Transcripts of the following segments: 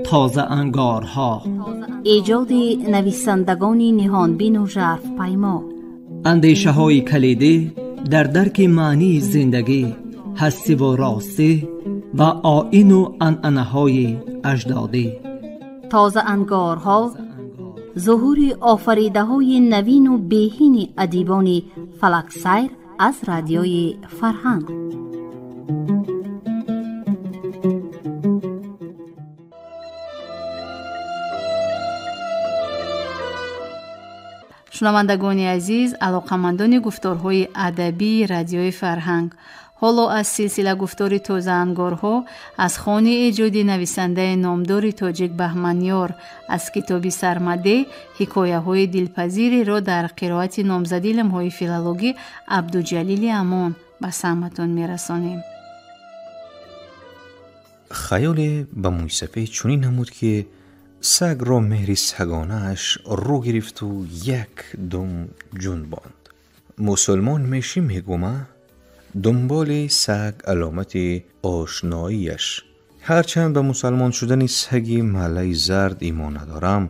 Тозаангорҳо, эҷоди нависандагони ниҳонбину жарфпаймо, андешаҳои калидӣ дар дарки маънии зиндагӣ, ҳастиву ростӣ ва оину анъанаҳои аҷдодӣ. Тозаангорҳо зуҳури офаридаҳои навину беҳини адибони фалаксайр аз Радиои Фарҳанг. Шунавандагони азиз, алоқамандони гуфторҳои адабии Радиои Фарҳанг, ҳоло аз силсила гуфтори тозаангорҳо аз хони эҷоди нависандаи номдори тоҷик Баҳманёр аз китоби Сармаде ҳикояҳои дилпазиреро дар қироати номзади илмҳои филологӣ Абдуҷалили Амон ба самъатон мерасонем. Хаёле ба мӯйсафед чунин намуд, ки сагро меҳри сагонааш рӯ гирифту як дум ҷунбонд. Мусулмон мешӣ, мегӯма? Дунболи саг аломати ошноияш. Ҳарчанд ба мусалмон шудани саги маҳаллаи зард имон надорам,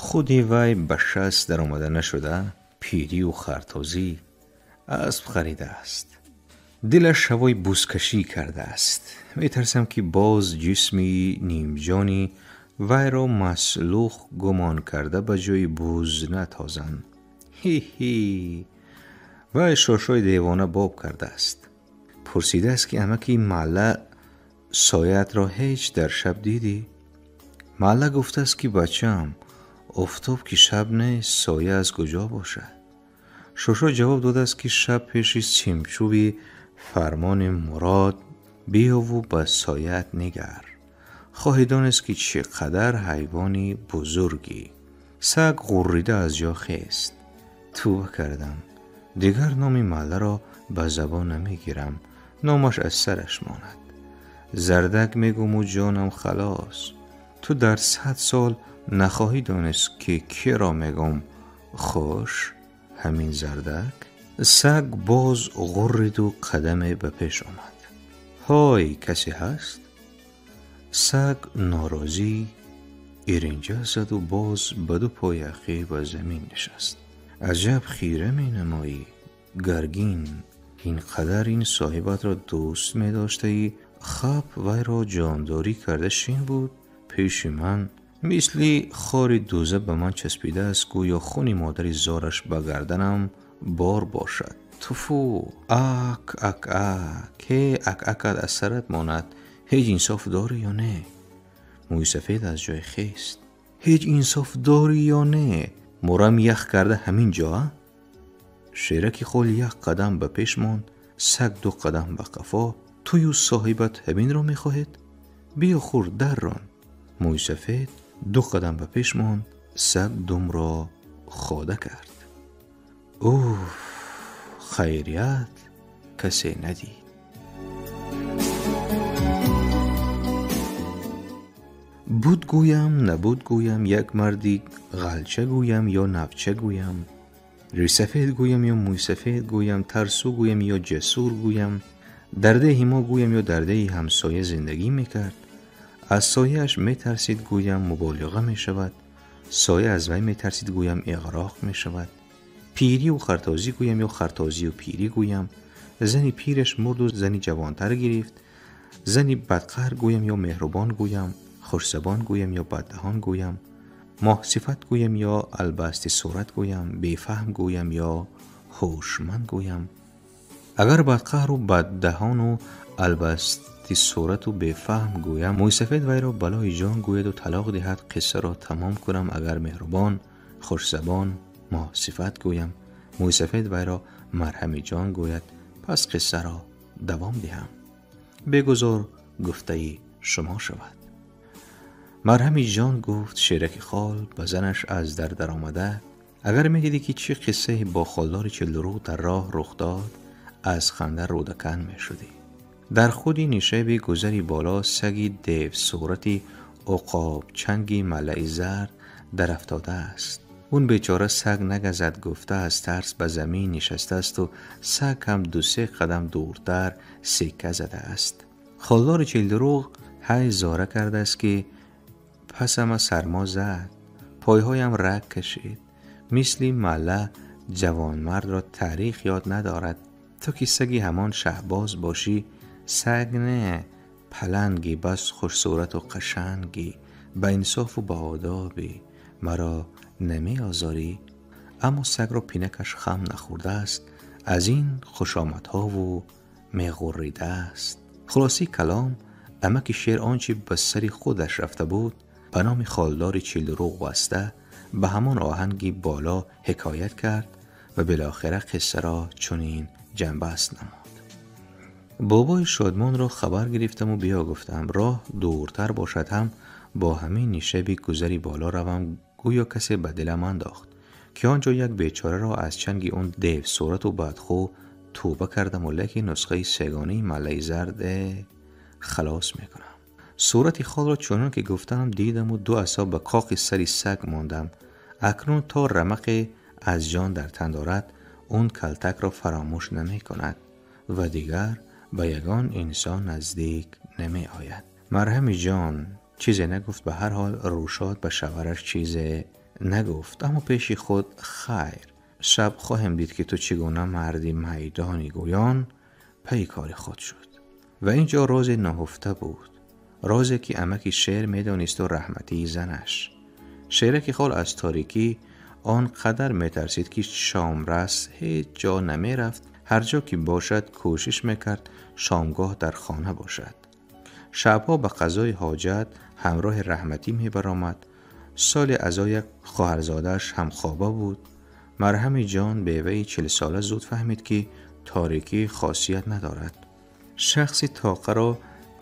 худи вай ба 60 даромада нашуда, пирию хартозӣ асп харидааст. Дилаш ҳавои бузкашӣ кардааст. Метарсам, ки боз ҷисми нимҷони вайро маслух гумон карда ба ҷои буз натозанд. Ҳи-ҳи! Вай шошои девона боб кардааст. Пурсидааст, ки амаки маҳалла сояатро ҳеҷ дар шаб дидӣ? Маҳалла гуфтааст, ки бачаам, офтоб ки шаб нест, соя аз куҷо бошад? Шошо ҷавоб додааст, ки шаб пеши симчӯби фармони Мурод биёву ба сояат нигар. Хоҳӣ донист, ки чӣ қадар ҳайвони бузургӣ. Саг ғуррида аз ҷо хест. Тӯба кардам. Дигар номи маҳалларо ба забон намегирам, номаш аз сараш монад. Зардак мегӯму ҷонам халос. Ту дар 100 сол нахоҳӣ донист, ки киро мегӯм. Хуш, ҳамин зардак. Саг боз ғурриду қадаме ба пеш омад. Ҳой, касе ҳаст? Саг норозӣ иринҷа заду боз ба ду пои ақиб ба замин нишаст. Аҷаб хира менамоӣ, гаргин. Ин қадар ин соҳибатро дӯст медоштаӣ, хаб вайро ҷондорӣ карда шин буд. Пеши ман мисли хори дуза ба ман часпидааст, гӯё хуни модари зораш ба гарданам бор бошад. Туфу, ак ак ак, ҳе ак акат аз сарат монад. Ҳеҷ инсоф дорӣ ё не? Мӯйсафед аз ҷой хест. Ҳеҷ инсоф дорӣ ё не? Мурам ях карда ҳамин ҷо, а? Шераки хол як қадам ба пеш монд, саг ду қадам ба қафо. Тую соҳибат ҳаминро мехоҳед? Биё хӯр, даррон. Мӯйсафед ду қадам ба пеш монд, саг думро хода кард. Уф, хайрият касе надид. Буд гӯям, набуд гӯям, як марди ғалча гӯям ё навча гӯям, рӯйсафед гӯям ё мӯйсафед гӯям, тарсу гӯям ё ҷасур гӯям, дар деҳи мо гӯям ё дар деҳи ҳамсоя зиндагӣ мекард, аз сояаш метарсид гӯям муболиға мешавад, соя аз вай метарсид гӯям иғроқ мешавад, пирию хартозӣ гӯям ё хартозию пирӣ гӯям, зани пираш мурду зани ҷавонтар гирифт, зани бадқаҳр гӯям ё меҳрубон гӯям, хушзабон гӯям ё баддаҳон гӯям, моҳсифат гӯям ё албасти сурат гӯям, бефаҳм гӯям ё ҳушманд гӯям. Агар бадқаҳру баддаҳону албасти сурату бефаҳм гӯям, мӯйсафед вайро балои ҷон гӯяду талоқ диҳад, қиссаро тамом кунам. Агар меҳрубон, хушзабон, моҳсифат гӯям, мӯйсафед вайро марҳами ҷон гӯяд, пас қиссаро давом диҳам. Бегузор гуфтаи шумо шавад. Марҳами ҷон гуфт шераки хол ба занаш аз дар даромада, агар медидӣ, ки чӣ қиссае бо холдори чилдурӯғ дар роҳ рух дод, аз ханда рӯдакан мешудӣ. Дар худи нишеби гузари боло саги девсурати уқобчанги малаи зард дарафтодааст. Он бечора саг нагазад гуфта аз тарс ба замин нишастаасту саг ҳам ду-се қадам дуртар сека задааст. Холдори чилдурӯғ ҳай зора кардааст, ки пасама сармо зад, пойҳоям раг кашид. Мисли малла ҷавонмардро таърих ёд надорад. Ту ки саги ҳамон шаҳбоз бошӣ, саг не, паланги, бас хушсурату қашанги, ба инсофу ба одобӣ, маро намеозорӣ. Аммо сагро пинакаш хам нахӯрдааст, аз ин хушомадҳову меғурридааст. Хулосаи калом, амаки шер он чи ба сари худаш рафта буд, ба номи холдори чилдурӯғ баста, ба ҳамон оҳанги боло ҳикоят кард ва билохира қиссаро чунин ҷанбаст намуд. Бобои шодмонро хабар гирифтаму биё гуфтам, роҳ дуртар бошад ҳам бо ҳамин нишеби гузари боло равам, гӯё касе ба дилам андохт, ки он ҷо як бечораро аз чанги он девсурату бадхӯ тӯба кардаму лекин нусхаи сегонаи маллаи зарде халос мекунам. Сурати холро чунон ки гуфтам дидаму ду асо ба коқи сари саг мондам. Акнун то рамақе аз ҷон дар тан дорад, он калтакро фаромӯш намекунад ва дигар ба ягон инсон наздик намеояд. Марҳами ҷон чизе нагуфт, ба ҳар ҳол рӯшод ба шавҳараш чизе нагуфт, аммо пеши худ хайр, шаб хоҳем дид, ки ту чӣ гуна марди майдони гӯён пайи кори худ шуд. Ва ин ҷо розе наҳуфта буд, розе ки амаки шер медонисту раҳматии занаш. Шераки хол аз торикӣ он қадар метарсид, ки шомрас ҳеҷ ҷо намерафт, ҳар ҷо ки бошад кӯшиш мекард шомгоҳ дар хона бошад. Шабҳо ба қазои ҳоҷат ҳамроҳи раҳматӣ мебаромад. Соли азо як хоҳарзодааш ҳамхоба буд. Марҳами ҷон беваи 40сола зуд фаҳмид, ки торикӣ хосият надорад. Шахси тоқаро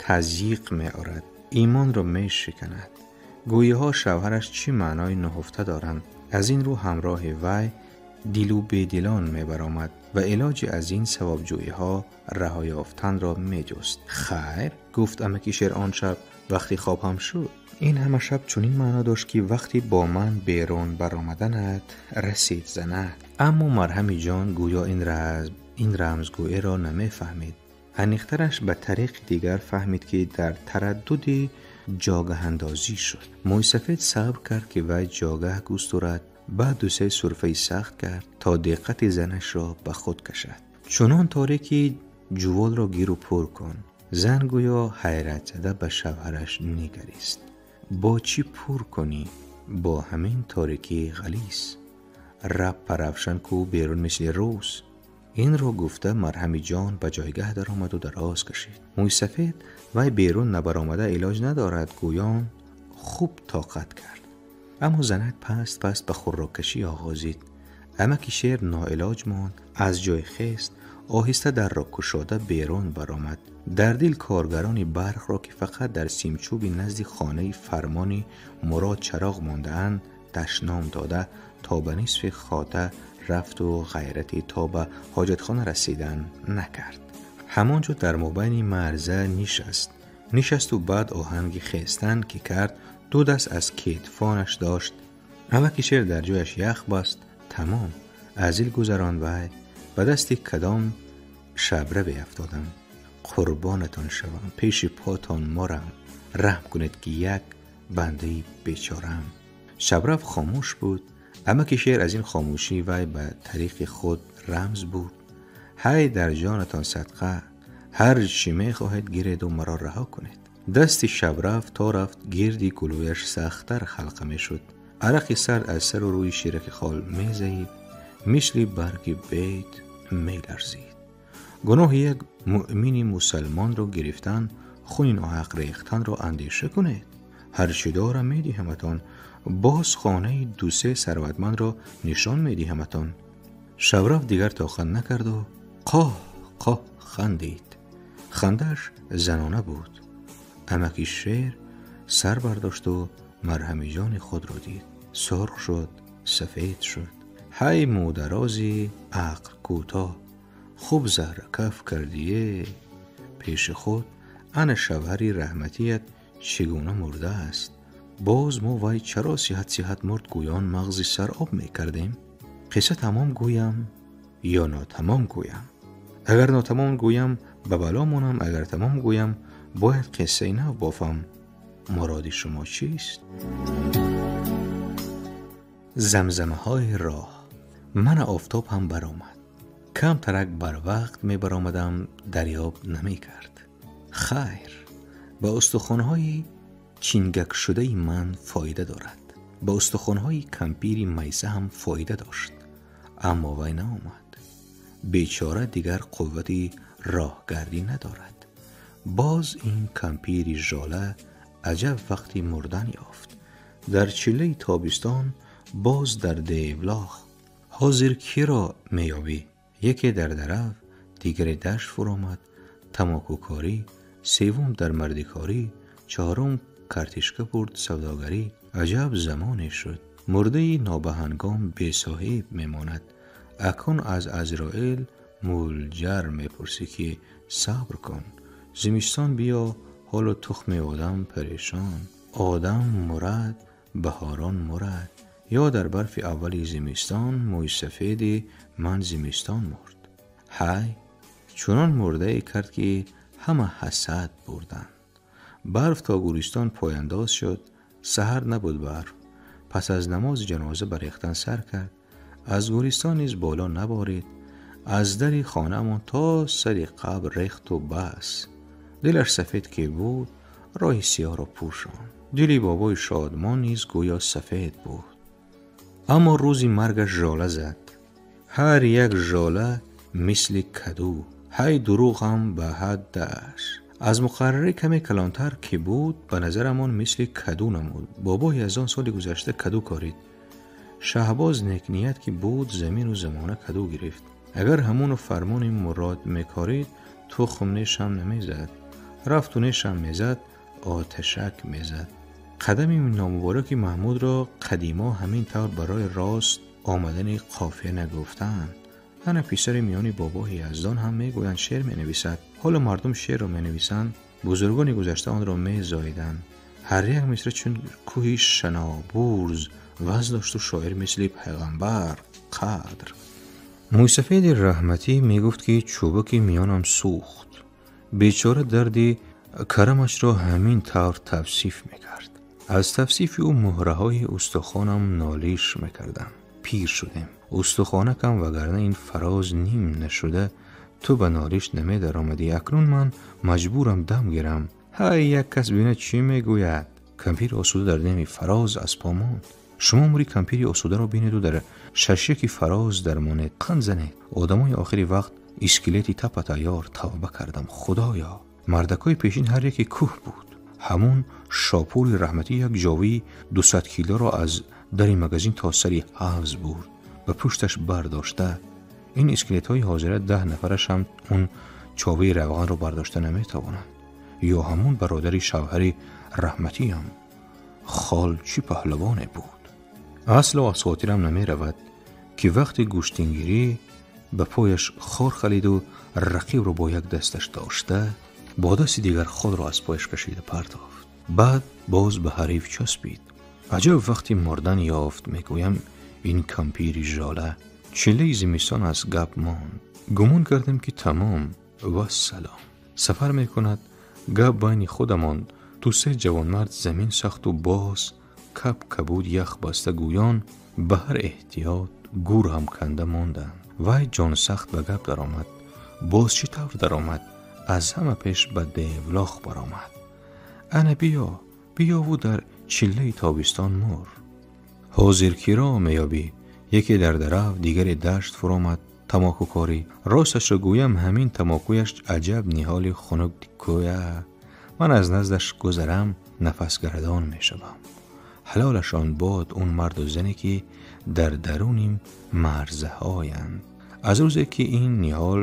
тазйиқ меорад, имонро мешиканад. Гӯйиҳо шавҳараш чӣ маънои наҳуфта доранд. Аз ин рӯ ҳамроҳи вай дилу бедилон мебаромад ва илоҷи аз ин савобҷӯиҳо раҳо ёфтанро меҷуст. Хайр, гуфт амаки шер он шаб вақти хоб ҳам шуд. Ин ҳама шаб чунин маъно дошт, ки вақти бо ман берун баромаданат расид занак. Аммо марҳами ҷон гӯё ин рамзгӯиро намефаҳмид. Аниқтараш ба тариқи дигар фаҳмид, ки дар тараддуди ҷогаҳандозӣ шуд. Мӯйсафед сабр кард, ки вай ҷогаҳ густурад, баъд ду-се сурфаи сахт кард, то диққати занашро ба худ кашад. Чунон торики ҷуволро гиру пур кун. Зан гӯё ҳайратзада ба шавҳараш нигарист. Бо чӣ пур кунӣ? Бо ҳамин торикии ғализ. Раппа равшан ку берун мисли рӯз. Инро гуфта марҳами ҷон ба ҷойгаҳ даромаду дароз кашид. Мӯйсафед вай берун набаромада илоҷ надорад, гӯён хуб тоқат кард. Аммо занак паст паст ба хурроккашӣ оғозид. Амаки шер ноилоҷ монд, аз ҷой хест, оҳиста дарро кушода берун баромад. Дар дил коргарони барқро, ки фақат дар симчӯби назди хонаи фармони мурод чароғ мондаанд, дашном дода то ба нисфи хота рафту ғайрати то ба ҳоҷатхона расидан накард. Ҳамон ҷо дар мобайни марза нишаст. Нишасту баъд оҳанги хестан ки кард, ду даст аз кетфонаш дошт. Амаки шер дар ҷояш ях баст. Тамом, аз дил гузарон вай, ба дасти кадом шабра беафтодам. Қурбонатон шавам, пеши потон морам, раҳм кунед, ки як бандаи бечораам. Шабрав хомӯш буд. Амаки шер аз ин хомӯшии вай ба тариқи худ рамз буд. Ҳай дар ҷонатон садқа, ҳар чӣ мехоҳед гиреду маро раҳо кунед. Дасти шабрав то рафт гирди гулӯяш сахттар халқа мешуд. Арақи сард аз сару рӯи шираки хол мезаид, мисли барги бед меларзид. Гуноҳи як муъмини мусалмонро гирифтан, хуни ноҳақ рехтанро андеша кунед. Ҳар чӣ дорам медиҳаматон, боз хонаи ду-се сарватмандро нишон медиҳаматон. Шаврав дигар тоқат накарду қоҳ қоҳ хандид. Хандааш занона буд. Амаки шер сар бардошту марҳами ҷони худро дид. Сурх шуд, сафед шуд. Ҳай мӯдарози ақл кӯтоҳ, хуб заҳракаф кардие. Пеши худ ана шавҳари раҳматият чӣ гуна мурдааст. Боз мо вай чаро сиҳат сиҳат мурд, гӯён мағзи сар об мекардем. Қисса тамом гӯям ё нотамом гӯям? Агар нотамом гӯям, ба бало монам, агар тамом гӯям, Бояд қиссаи нав бофам. Муроди шумо чист? Замзамаҳои роҳ. Мана офтоб ҳам баромад. Камтарак барвақт мебаромадам, дарёб намекард. Хайр, ба устухонҳои чингакшудаи ман фоида дорад. Ба устухонҳои кампири майса ҳам фоида дошт, аммо вай наомад. Бечора дигар қуввати роҳгардӣ надорад. Боз ин кампири жола аҷаб вақти мурдан ёфт. Дар чиллаи тобистон, боз дар девлоғ. Ҳозир киро меёбӣ? Яке дар дарав, дигаре дашт фуромад, тамокукорӣ, севум дар мардикорӣ, чаҳорум картишка бурд савдогарӣ. Аҷаб замоне шуд. Мурдаи нобаҳангом бесоҳиб мемонад. Акнун аз Азроил мулҷар мепурсӣ, ки сабр кун, зимистон биё, ҳоло тухми одам парешон. Одам мурад, баҳорон мурад. Ё дар барфи аввали зимистон мӯйсафеди ман зимистон мурд. Ҳай, чунон мурдае кард, ки ҳама ҳасад бурданд. Барф то гӯристон пояндоз шуд. Саҳар набуд барф. Пас аз намози ҷаноза ба рехтан сар кард. Аз гӯристон низ боло наборид. Аз дари хонаамон то сари қабр рехту бас. Дилаш сафед ки буд, роҳи сиёҳро пӯшонд. Дили бобои шодмон низ гӯё сафед буд. Аммо рӯзи маргаш жола зад. Ҳар як жола мисли каду. Ҳай, дурӯғ ҳам ба ҳаддаш. Аз муқаррарӣ каме калонтар ки буд, ба назарамон мисли каду намуд. Бобои аз он соли гузашта каду корид. Шаҳбоз некният ки буд, замину замона каду гирифт. Агар ҳамону фармони мурод мекорид, тухм нешам намезад. Рафту нешам мезад, оташак мезад. Қадами номубораки Маҳмудро қадимо ҳамин тавр барои рост омадани қофия нагуфтаанд. Ана писари миёни бобои Яздон ҳам мегӯянд шеър менависад. Ҳоло мардум шеърро менависанд, бузургони гузашта онро мезоиданд. Ҳар як мисра чун кӯҳи шанобурз вазн дошту шоир мисли пайғамбар қадр. Мӯйсафеди раҳматӣ мегуфт, ки чӯбаки миёнам сӯхт. Бечора дарди карамашро ҳамин тавр тавсиф мекард. Аз тавсифи ӯ муҳраҳои устухонам нолиш мекардам. Пир шудем. Устухонакам вагарна ин фароз ним нашуда ту ба нолиш намедаромадӣ. Акнун ман маҷбурам дам гирам. Ҳай, як кас бинад чӣ мегӯяд. Кампири осуда дар деми фароз аз по монд. Шумо умри кампири осударо бинеду дар шашяки фароз дармонед, қанд занед. Одамои охири вақт скелети тапа тайёр. Тавба кардам, худоё. Мардакҳои пешин ҳар яке кӯҳ буд. Ҳамун шопури раҳматӣ як ҷовии 200 килоро аз дари магазин то сари ҳавз бурд, ба пушташ бардошта. Ин скелетҳои ҳозира 10 нафараш ҳам он човаи равғанро бардошта наметавонанд. Ё ҳамун бародари шавҳари раҳматиам хол чӣ паҳлавоне буд. Асло аз хотирам намеравад, ки вақти гӯштингирӣ ба пояш хор халиду рақибро бо як дасташ дошта, бо дасти дигар худро аз пояш кашида партофт. Баъд боз ба ҳариф часпид. Аҷаб вақти мурдан ёфт, мегӯям, ин кампири жола. Чиллаи зимистон аз гап монд. Гумон кардем, ки тамом, вассалом. Сафар мекунад, гап байни худамон. Ду се ҷавонмард замин сахту боз кап кабуд ях баста, гӯён ба ҳар эҳтиёт гур ҳам канда монданд. Вай ҷонсахт ба гап даромад. Боз чӣ тавр даромад? Аз ҳама пеш ба девлоғ баромад. Ана биё, биёву дар чиллаи тобистон мур. Ҳозир киро меёбӣ? Яке дар дарав, дигаре дашт фуромад, тамокукорӣ. Росташро гӯям, ҳамин тамокуяш аҷаб ниҳоли хунук кӯя. Ман аз наздаш гузарам, нафасгардон мешавам. Ҳалолашон бод он марду зане, ки дар даруним марзаҳоянд. Аз рӯзе ки ин ниҳол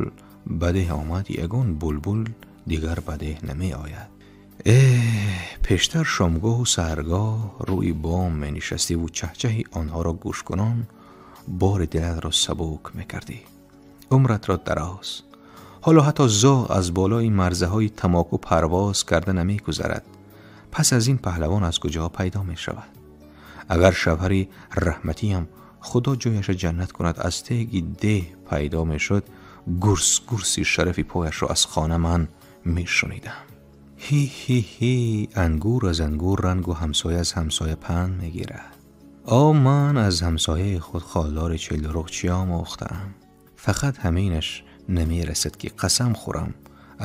ба деҳ омад, ягон булбул дигар ба деҳ намеояд. Эҳ, пештар шомгоҳу саҳаргоҳ рӯи бом менишастиву чаҳчаҳи онҳоро гӯш кунон бори дилатро сабук мекардӣ, умратро дароз. Ҳоло ҳатто зоғ аз болои марзаҳои тамоку парвоз карда намегузарад. Пас аз ин паҳлавон аз куҷо пайдо мешавад? Агар шавҳари раҳматиям, худо ҷояша ҷаннат кунад, аз теги деҳ пайдо мешуд, гурс гурси шарафи пояшро аз хона ман мешунидам. Ҳи ҳи ҳи, ангур аз ангур ранг ва ҳамсоя аз ҳамсоя панд мегирад. О, ман аз ҳамсояи худ холдори чилдуруғ чӣ омӯхтаам? Фақат ҳаминаш намерасад ки қасам хӯрам.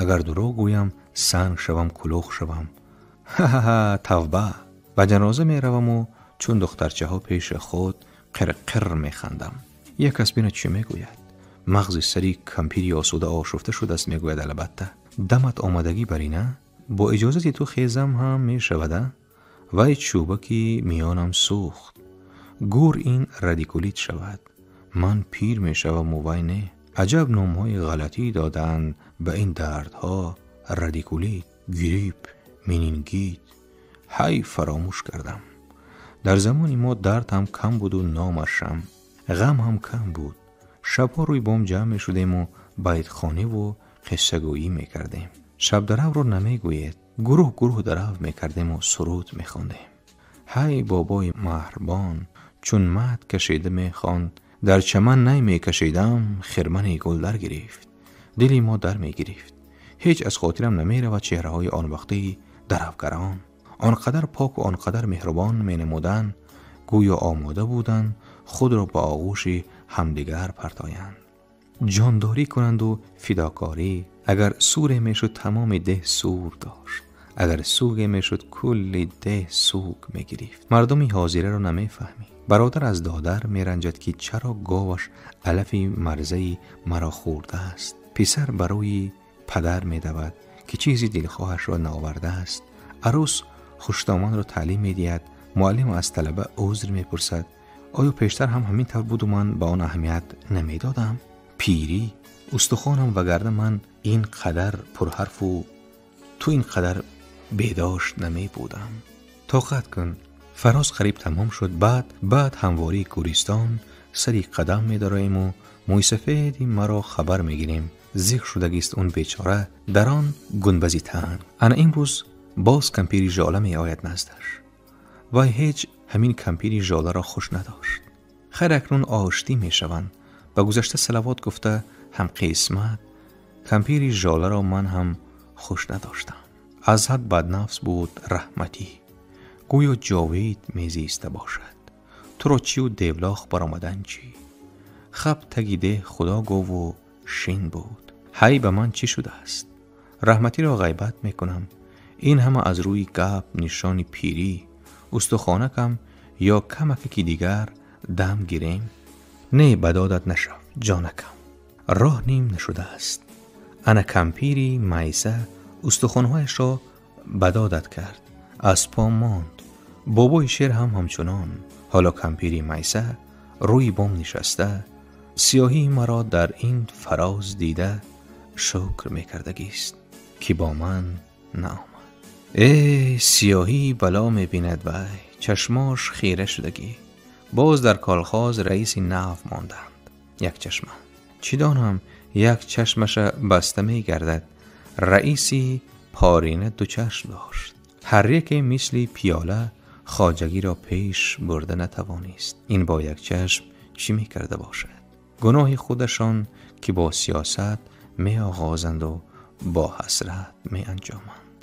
Агар дурӯғ гӯям, санг шавам, кулух шавам. Ҳа-ҳа-ҳа, тавба! Ба ҷаноза мераваму чун духтарчаҳо пеши худ қир-қир механдам. Як кас бинад чӣ мегӯяд. Мағзи сари кампири осуда ошуфта шудааст, мегӯяд албатта. Дамат омадагӣ бар ина? Бо иҷозати ту хезам ҳам мешавада? Вай чӯбаки миёнам сӯхт. Гур ин радикулит шавад. Ман пир мешаваму вай не. Аҷаб номҳои ғалатӣ додаанд ба ин дардҳо: радикулит, грипп, менингит. Ҳай, фаромӯш кардам. Дар замони мо дард ҳам кам буду номашам, ғам ҳам кам буд. Шабҳо рӯи бом ҷамъ мешудему байтхониву қиссагӯӣ мекардем. Шабдаравро намегӯед, гурӯҳ гурӯҳ дарав мекардему суруд мехондем. Ҳай, бобои маҳрбон чун мад кашида мехонд, дар чаман най мекашидам, хирмани гул дар гирифт. Дили мо дар мегирифт. Ҳеҷ аз хотирам намеравад чеҳраҳои он вақтии даравгарон. Он қадар пок ва он қадар меҳрубон менамуданд, гӯё омода буданд худро ба оғӯши ҳамдигар партоянд, ҷондорӣ кунанду фидокорӣ. Агар суре мешуд, тамоми деҳ сур дошт. Агар суге мешуд, кулли деҳ суг мегирифт. Мардуми ҳозираро намефаҳмӣ. Бародар аз додар меранҷад, ки чаро говаш алафи марзаи маро хӯрдааст. Писар барои падар медавад, ки чизи дилхоҳашро наовардааст. Арӯс хуштоманро таълим медиҳад. Муаллим аз талаба узр мепурсад. Оё пештар ҳам ҳамин тавр буду ман ба он аҳамият намедодам? Пирӣ, устухонам, вагарна ман ин қадар пурҳарфу ту ин қадар бедошт намебудам. Тоқат кун. Фароз қариб тамом шуд. Баъд ҳамвории кӯристон сари қадам медароему мӯйсафеди маро хабар мегирем. Зиқ шудагист он бечора дар он гунбази танг. Ана имрӯз боз кампири жола меояд наздаш. Вай ҳеҷ ҳамин кампири жоларо хуш надошт. Хайр, акнун оштӣ мешаванд. Ба гузашта салавот гуфта ҳамқисмат. Кампири жоларо ман ҳам хуш надоштам. Аз ҳад баднафс буд раҳматӣ. Гӯё ҷовид мезиста бошад. Туро чию девлох баромадан чӣ? Хаб таги деҳ худо гову шин буд. Ҳай, ба ман чӣ шудааст? Раҳматиро ғайбат мекунам. Ин ҳама аз рӯи гап, нишони пирӣ. Устухонакам ё камаке дигар дам гирем? Не, ба додат нашав, ҷонакам. Роҳ ним нашудааст. Ана кампири майса устухонҳояшро ба додат кард. Аз по монд. Бобои шер ҳам ҳамчунон. Ҳоло кампири майса рӯи бом нишаста, сиёҳии маро дар ин фароз дида шукр мекардагист, ки бо ман наомад. Э, сиёҳӣ бало мебинад вай, чашмош хира шудагӣ. Боз дар колхоз раиси нав монданд. Як чашма. Чӣ донам, як чашмаша баста мегардад. Раиси порина ду чашм дошт. Ҳар яке мисли пиёла хоҷагиро пеш бурда натавонист. Ин бо як чашм чӣ мекарда бошад? Гуноҳи худашон, ки бо сиёсат меоғозанду бо ҳасрат меанҷоманд.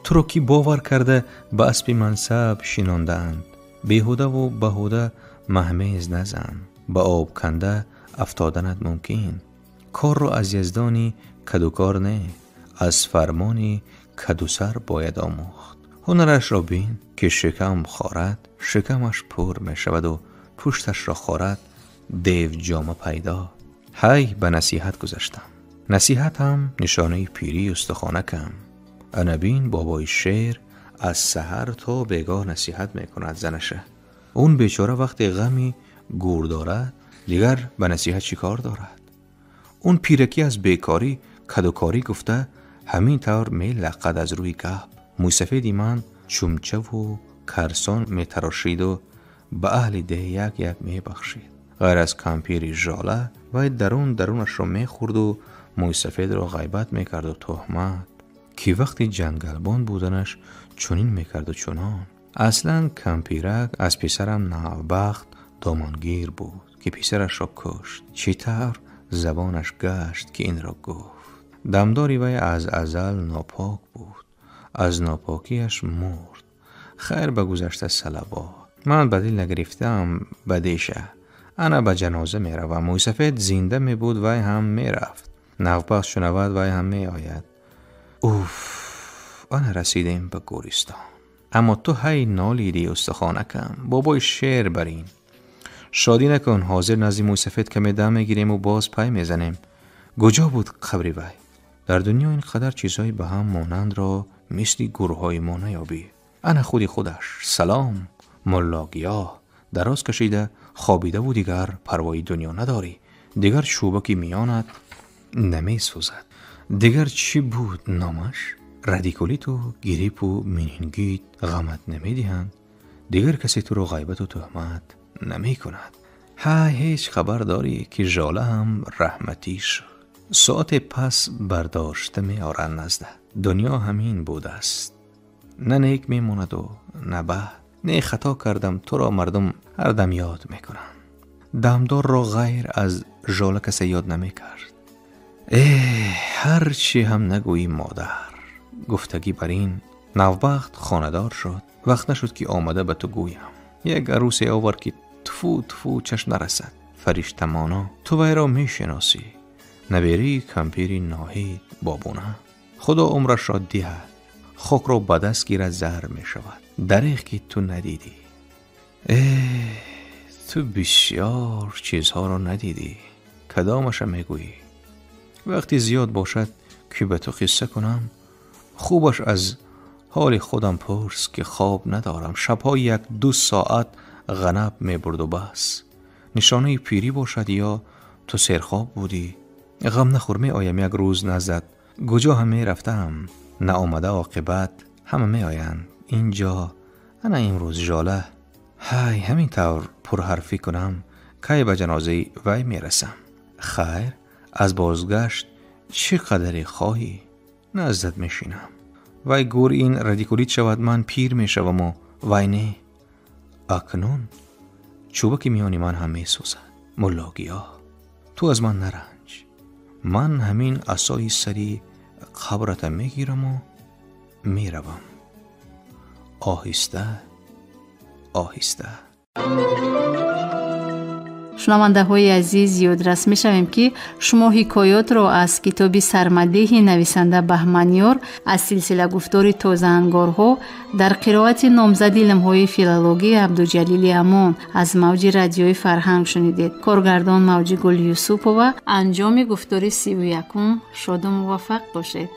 Туро ки бовар карда ба аспи мансаб шинондаанд? Беҳудаву баҳуда маҳмез назан. Ба об канда афтоданат мумкин. Корро аз яздони кадукор не, аз фармони кадусар бояд омӯхт. Ҳунарашро бин, ки шикам хорад, шикамаш пур мешаваду пушташро хорад, девҷома пайдо. Ҳай, ба насиҳат гузаштам. Насиҳатам нишонаи пирии устухонакам. Ана бин, бобои шер аз саҳар то бегоҳ насиҳат мекунад занаша. Он бечора вақте ғами гур дорад, дигар ба насиҳат чӣ кор дорад? Он пиракӣ аз бекорӣ кадукорӣ гуфта ҳамин тавр мелақад аз рӯи гап. Мӯйсафеди ман чумчаву карсон метарошиду ба аҳли деҳ як як мебахшид. Ғайр аз кампири жола, вай дарун дарунашро мехӯрду мӯйсафедро ғайбат мекарду туҳмат, ки вақти ҷангалбон буданаш чунин мекарду чунон. Аслан кампирак аз писарам навбахт домонгир буд, ки писарашро кушт. Чӣ тавр забонаш гашт, ки инро гуфт? Дамдори вай аз азал нопок буд. Аз нопокиаш мурд. Хайр ба гузашта салавот. Ман ба дил нагирифтаам бадеша. Ана ба ҷаноза меравам. Мӯйсафед зинда мебуд, вай ҳам мерафт. Навбахт шунавад, вай ҳам меояд. Уф, ана расидем ба гӯристон. Аммо ту ҳай нолидӣ, устухонакам. Бобои шер бар ин. Шодӣ накун, ҳозир назди мӯйсафед каме дам мегирему боз пай мезанем. Куҷо буд қабри вай? Дар дунё ин қадар чизҳои ба ҳам монандро мисли гурҳои мо наёбӣ. Ана худи худаш. Салом, муллогиёҳ. Дароз кашида хобидаву дигар парвои дунё надорӣ. Дигар чӯбаки миёнат намесӯзад. Дигар чӣ буд номаш? Радикулиту гриппу менингит ғамат намедиҳанд. Дигар касе туро ғайбату туҳмат намекунад. Ҳай, ҳеҷ хабар дорӣ, ки Жола ҳам раҳматӣ шуд. Соате пас бардошта меоранд назда. Дунё ҳамин будааст. На нек мемонаду на бад. Не, хато кардам, туро мардум ҳар дам ёд мекунанд. Дамдорро ғайр аз Жола касе ёд намекард. Эҳ, ҳар чӣ ҳам нагӯӣ, модар. Гуфтагӣ бар ин навбахт хонадор шуд. Вақт нашуд, ки омада ба ту гӯям. Як арӯсе овард, ки тфу тфу чашм нарасад. Фариштамоно, ту вайро мешиносӣ. Наберии кампири Ноҳид Бобуна. Худо умрашро диҳад. Хокро ба даст гирад, заҳр мешавад. Дареғ, ки ту надидӣ. Эҳ, ту бисёр чизҳоро надидӣ. Кадомаша мегӯӣ? Вақти зиёд бошад, ки ба ту қисса кунам. Хубаш аз ҳоли худам пурс, ки хоб надорам. Шабҳо 1-2 соат ғанаб мебурду бас. Нишонаи пирӣ бошад ё ту серхоб будӣ? Ғам нахӯр, меоям як рӯз наздат. Куҷо ҳам мерафтам, наомада оқибат ҳама меоянд. Инҷо ана имрӯз Жола. Ҳай, ҳамин тавр пурҳарфӣ кунам, кай ба ҷанозаи вай мерасам? Хайр, аз бозгашт чӣ қадаре хоҳӣ? Наздат мешинам. Вай гур ин радикулит шавад, ман пир мешаваму вай не. Акнун чӯбаки миёни ман ҳам месӯзад. Муллогиёҳ, ту аз ман наранҷ. Ман ҳамин асои сари қабрата мегираму меравам. Оҳиста, оҳиста. Шунавандаҳои азиз, ёдрас мешавем, ки шумо ҳикоётро аз китоби Сармадеҳи нависанда Баҳманёр аз силсила гуфтори Тозаангорҳо дар қироати номзади илмҳои филологӣ Абдуҷалили Амон аз мавҷи радиои Фарҳанг шунидед. Коргардон Мавҷигул Юсупова. Анҷоми гуфтори 31-ум. Шоду муваффақ бошед.